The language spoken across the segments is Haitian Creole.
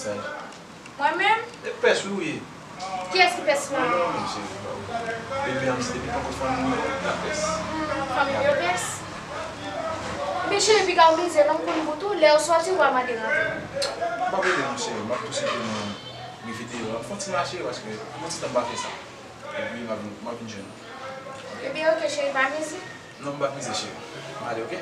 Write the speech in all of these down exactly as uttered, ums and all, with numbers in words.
Mwen menm? E pès wi ou ye. Kiyès ki pès la? Mwen menm, cheri, pa ou. Depi an, depi poko fanmi mwen, la pès. Hmm, fanmi m yo pès? Men cheri, piga w mizè non, m konn bout ou, lè w sòti, w pa mande rantre. M p ap rete non, cheri, m ap tou site nan videyo a. M fè yon ti mache paske yon ti tan m pa fè sa. Epi m ap vin, m ap vin jwenn ou. Ebyen, oke, cheri, pa mize. Non, m p ap mize, cheri. M ale, oke?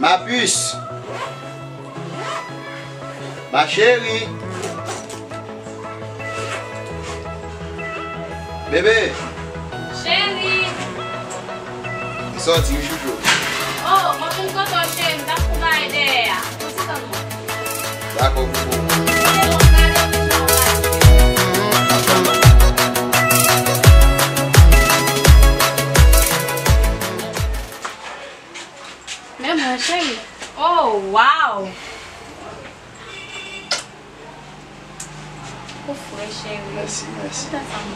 Ma puce. Ma chérie. Bebe. Cheri. M sòti wi, chouchou. Oh, mwen vin kote w, cheri, m t ap fè yon bagay dèyè a. Yon ti tann mwen. Dakò, poupou. Men mwen, cheri. Oh, wow! Ou fre, cheri. Mèsi, mèsi. Tout ansanm.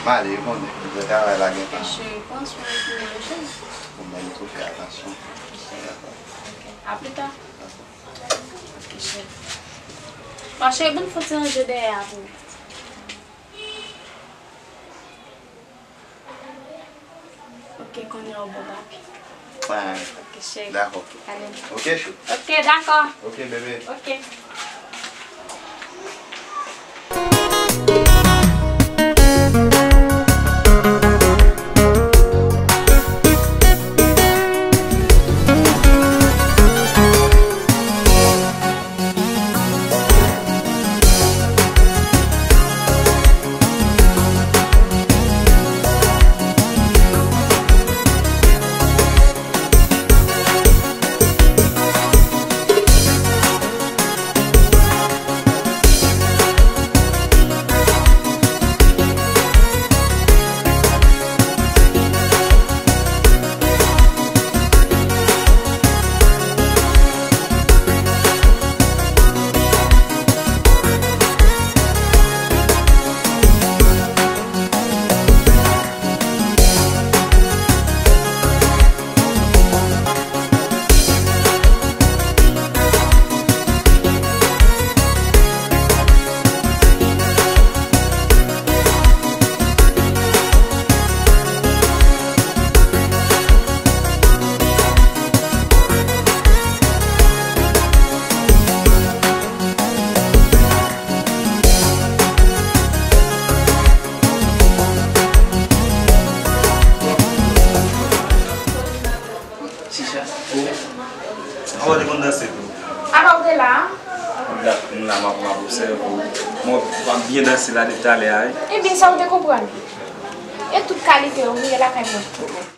M ale, ou konnen, travay la gen tan. Cheri, pran swen ou tou, cheri. Ou menm tou, fè atansyon. Dakò. Ok. A pli ta. Dakò. Ok, cheri. Bon, cheri, ban m fè yon ti ranje dèyè a pou ou. Ok, kounye a w bon papi. Ah, ok, cheri. Dakò. Ale. Ok, chou. Ok, dakò. Ok, bebe. Ok. Chicha. Oh. Avan w te konn danse tou? Apa w te la? M la, m la, m ap, m ap obsève w. Mwen, w ap byen danse la depi talè a, wi. Ebyen, sa w te konprann? E tout kalite yo, vire lakay mwen.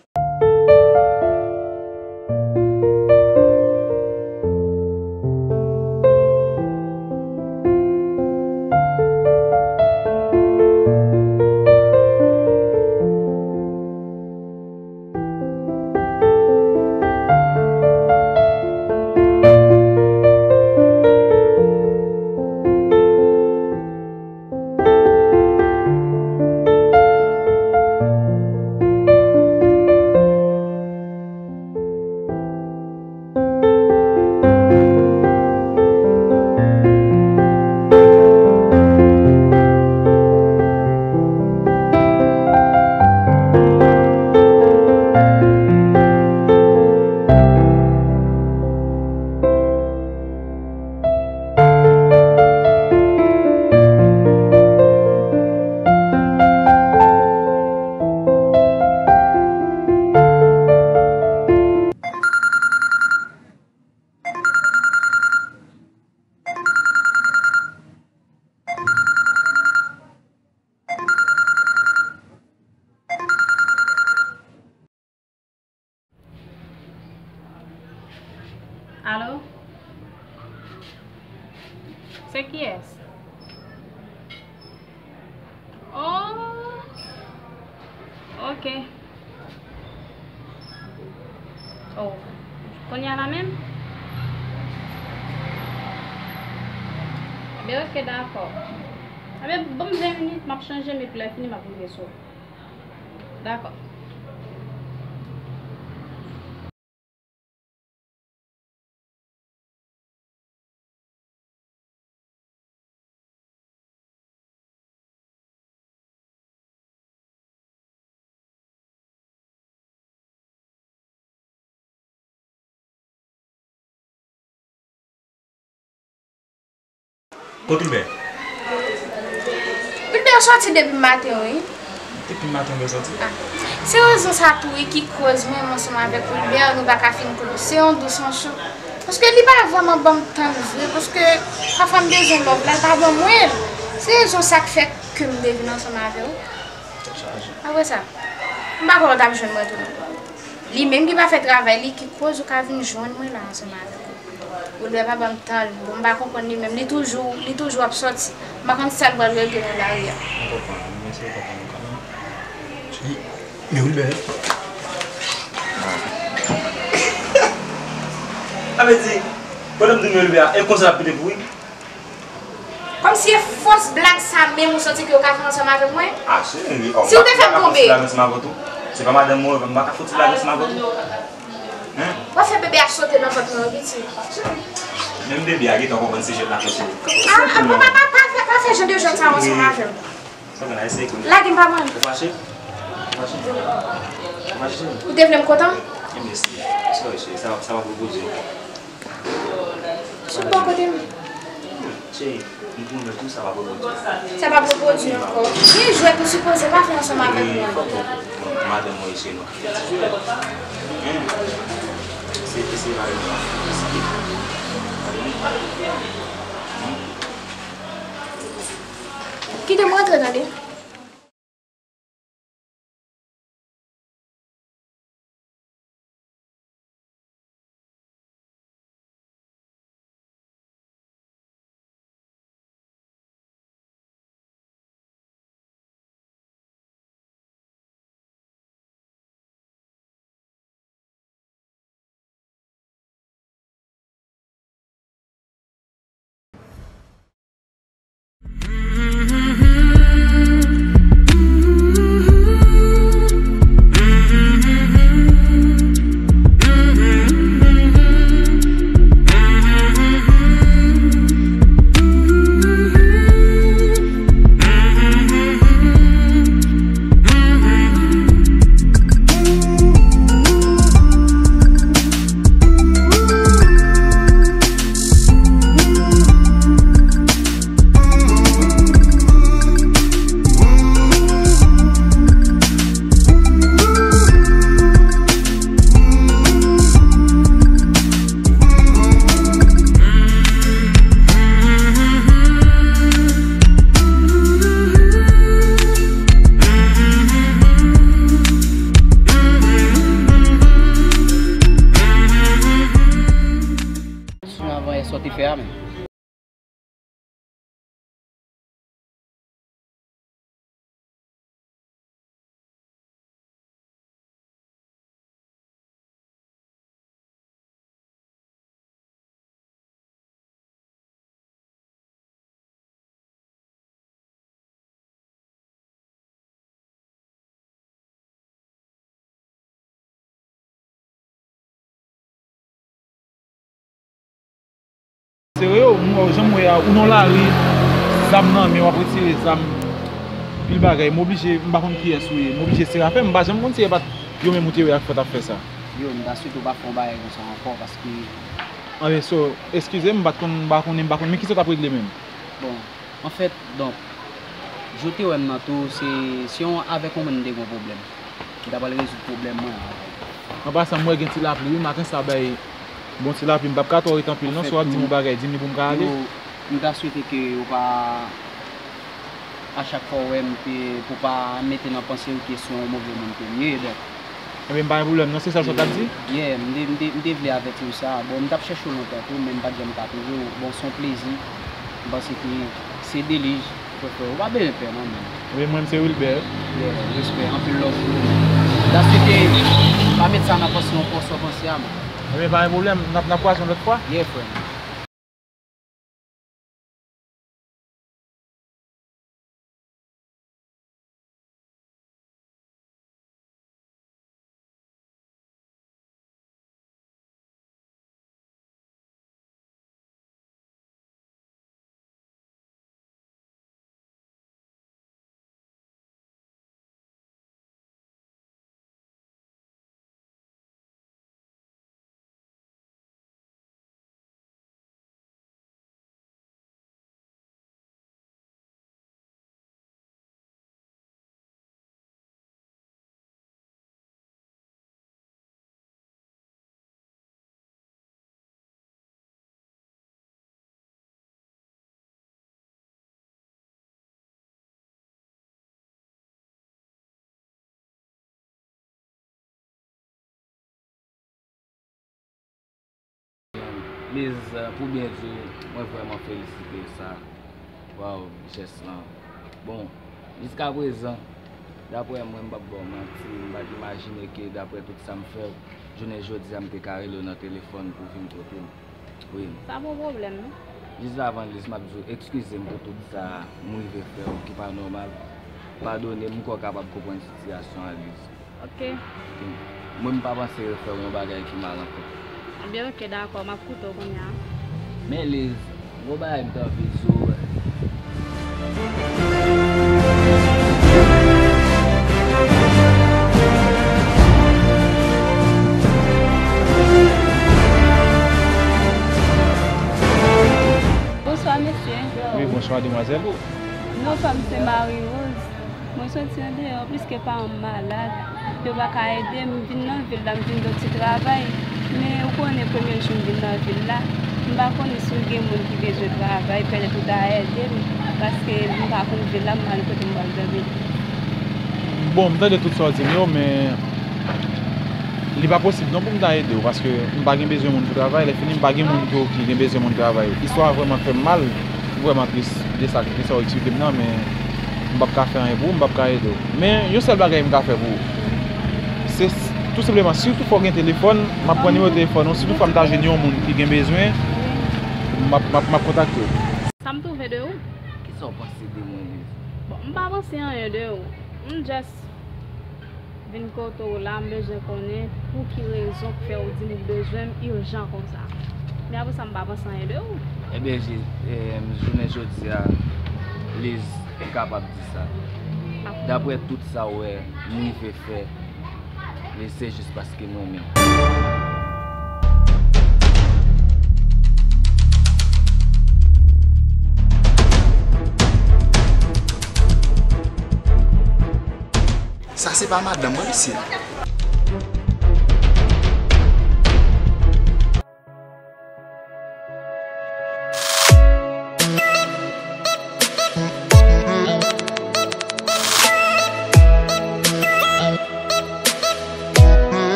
Alo? Se kiyès? Oh! Ok. Oh. Kounye a la menm? Ebyen, ok, dakò. Ebyen, ban m ven minit, m ap chanje, epi lè fini, m ap rive sou ou. Dakò. Kot Wilbè? Wilbè sòti depi maten, wi. Depi maten Wilbè sòti? Ah. Se rezon sa tou, wi, ki koz mwen, mwen ansanm avèk Wilbè, nou pa ka fin koze. Se yon dous, yon cho. Paske li pa vrèman ban m tan vre, paske pafwa m bezwen love la, li pa ban mwen l. Se rezon sa k fè ke m te vin ansanm avè w. Tèt chaje. Apre sa, m pa kwè w t ap jwenn mwen tou non. Li menm ki pa fè travay li, ki koz ou ka vin jwenn mwen la ansanm avèk ou. Wilbè pa ban m tan l. Bon, m pa konprann li menm. Li toujou, li toujou ap sòti. M pa konn sa l pral regle nan lari a. M konprann. M eseye konprann ou kanmenm. Men Wilbè. Sa vle di, pandan m di men Wilbè a, e konsa l ap pete pou wi. Kòmsi e fòs blag sa menm ou santi ke w ka fè ansanm avèk mwen? Ah, cheri, oh, si w te fè m tonbe. M pa ka fè ti blag ansanm avè w tou. Se pa madanm mwen, m pa ka fè ti blag ansanm avè w tou. Hein? W ap fè bebe a sote nan vant mwen wi, pitit. Menm bebe a gentan konprann se jwèt l ap fè, cheri. Ah, ah, papa, pa, pa, pa, pa fè jan de jwèt sa yo ansanm avè m. Sa fè n a eseye kounye a. Lage m pa mwen. Ou fache? Ou fache? Ou fache, cheri? Ou te vle m kontan? Ebyen, sorry, cheri, sa, sa va pou koze. Sou bò kote m. Cheri, m pwomèt ou sa p ap repwodui. Sa p ap repwodui ankò. Gen jwèt ou sipoze pa fè ansanm avèk mwen. Fòk ou konprann madanm mwen, cheri, nou ka fè ti jwèt. Hein? Se, se pa yon... Kite m rantre, tande. Sou avan e sa w te fè a menm. Serye, m, jan m wè a, ou nan lari, zam nan men, w ap retire zam, pil bagay. M oblije, m pa konn kiyès ou ye. M oblije Serafin, m pa janm konn si e pa t yo menm ou te wè ak fò t ap fè sa. Yo, m ta swete w pa fè yon bagay konsa ankò, paske... Anben, so, eskize m, m pa t konn, m pa konnen, m pa konn, men kisa w t ap regle menm? Bon, anfèt, donk, jan w te wè m nan tou, se, se yon, avèk yon moun m te gen yon pwoblèm. M ta pral rezoud pwoblèm mwen avè l. An pasan, m wè gen ti lapli, wi, maten sa bay bon ti lapli, m p ap ka twò ret anpil non, si w ap di m yon bagay, di m li pou m ka ale. Yo, m ta swete ke ou pa, a chak fwa w wè m, ke pou w pa mete nan panse w ke se yon move moun ke m ye, donk, Ebyen, pa gen pwoblèm, non, se sèl sa w t ap di? Yeah, m te, m te, m te vle avèti w sa. Bon, m t ap chèche w lontan tou, men m pa t janm ka twouve w. Bon, se yon plezi. M panse ke se de lij, frè, frè. Ou pa bezwen pè, non, men. Ebyen, mwen, m se Wilbert. Yeah, respè, anpil love pou ou, men. Dasi ke, pa met sa nan panse w ankò, sa w panse a, men. Ebyen, pa gen pwoblèm, n ap, n ap kwaze yon lòt fwa. Yeah, frè. Liz, pou byen di w, mwen vrèman felisite sa. Waw, jès lan. Bon, jiskaprezan, daprè mwen, m p ap ba w manti, m pa t imajine ke daprè tout sa m fè w, jounen jodi a m te ka rele w nan telefòn pou w vin kote m. Wi. Sa pa yon pwoblèm, non. Jis avan, Liz, m ap di w, eskize m pou tout sa m rive fè w ki pa nòmal. Padone m, m kwè w kapab konprann sitiyasyon an, Liz. Ok. Ok. Mwen, m pa panse refè w yon bagay ki mal ankò. Ebyen, ok, dakò, m ap koute w kounye a. Men, Liz, gon bagay m t anvi di w. Bonswa, mesye. Wi, bonswa, demwazèl. Non pa m se Marie Rose. Mwen soti andeyò, pliske paran m malad. Yo pa ka ede m, m vin nan vil la, m vin de yon ti travay. Men ou konnen premye jou m vin nan vil la, m pa konnen si w gen moun ki bezwen travay, pètèt ou ta ede m, paske m pa konn vil la, m pa konn kote m pral dòmi. Bon, m tande tout sa w di m yo, men li pa posib non pou m ta ede w, paske m pa gen bezwen moun pou travay, lè fini m pa gen moun tou ki gen bezwen moun travay. Istwa a vrèman fè m mal, m vrèman tris de sa, de sa w eksplike m nan, men m p ap ka fè anyen pou ou, m p ap ka ede w. Men yon sèl bagay m ka fè pou ou, se s-, tou senpleman, si w tou fò gen telefòn, m ap pran nimewo telefòn ou, si toutfwa m ta jwenn yon moun ki gen bezwen, m ap, m ap, m ap kontakte w. Sa m twouve de ou? Kisa w panse de mwen, Liz? Bon, m pa panse anyen de ou. M just vin kote w la, m bezwen konnen pou ki rezon k fè w di m ou bezwen m ijan konsa. Men apre sa, m pa panse anyen de ou. Ebyen, je-, em, jounen jodi a, Liz, m kapab di sa. Daprè tout sa w wè m rive fè, Liz, se jis paske m renmen w. Sa se pa madanm mwen, mesye.